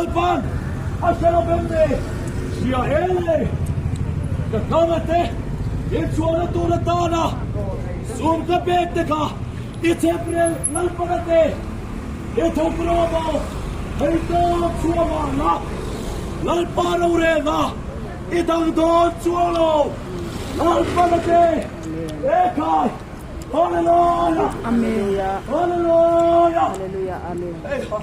Lalpan a hre lo em ni? Hria e le! Ka hnam te inchhuahna tur atana sum ka pek te kha i chheprel Lalpan a ti. I thawk rawh maw? Hei tawp chhuah mah la, Lalpa rorelna i dang dawn chuang lo. Lalpan a ti. Ekhai! Hallelujah! Amen. Hallelujah! Hallelujah. Amen. Hei ha.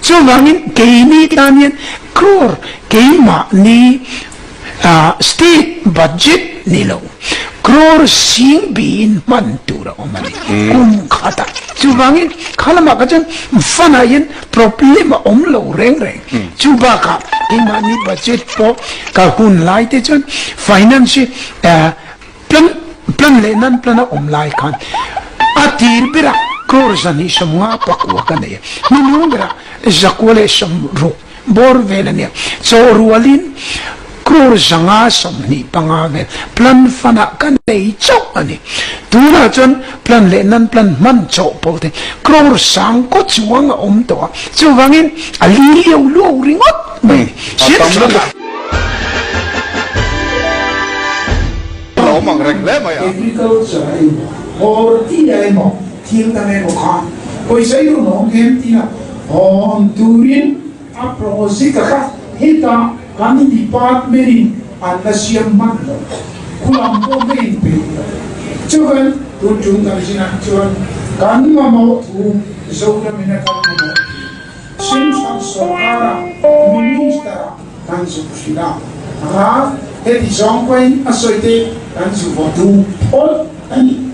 Chuvangin keini tan hian crore keimahni state budget ni lo crore sing biin hman tur a awm a ni kum khatah. Chuvangin kha lamah kha chuan fund ah hian problem a awm lo reng reng. Chu bakah keimahni budget pawh ka hun lai te chuan finance hi Plan plan leh nan plan a awm lai khan a tir berah crore 250 pakua ka nei a, hnuhnung berah 160 bawr vel a nia. Chaw rualin crore 525 vel plan fund ah ka nei chauh a ni. Tunah chuan plan leh nan plan hman chawh pawh te crore sang kaw chuang a awm tawh a, chuvangin a li liau luau ringawt mai a ni. Siamtha. Lo mang reng hle mai a. Agriculture a emaw, horti a emaw, thil dang emaw khan pawisa i rawn awm em tia hawn turin a project a kha hetah kan department in an la siam hman lo, khulam pawh na inpeih lo. Chuan tun tum kan zinah chuan kan mamawh thu Zoramin a kan mamawh thu Central sorkara Minister-ah kan zuk hrilh a, a heti zawng pawhin a sawi te kan zu vaw tum phawt a ni.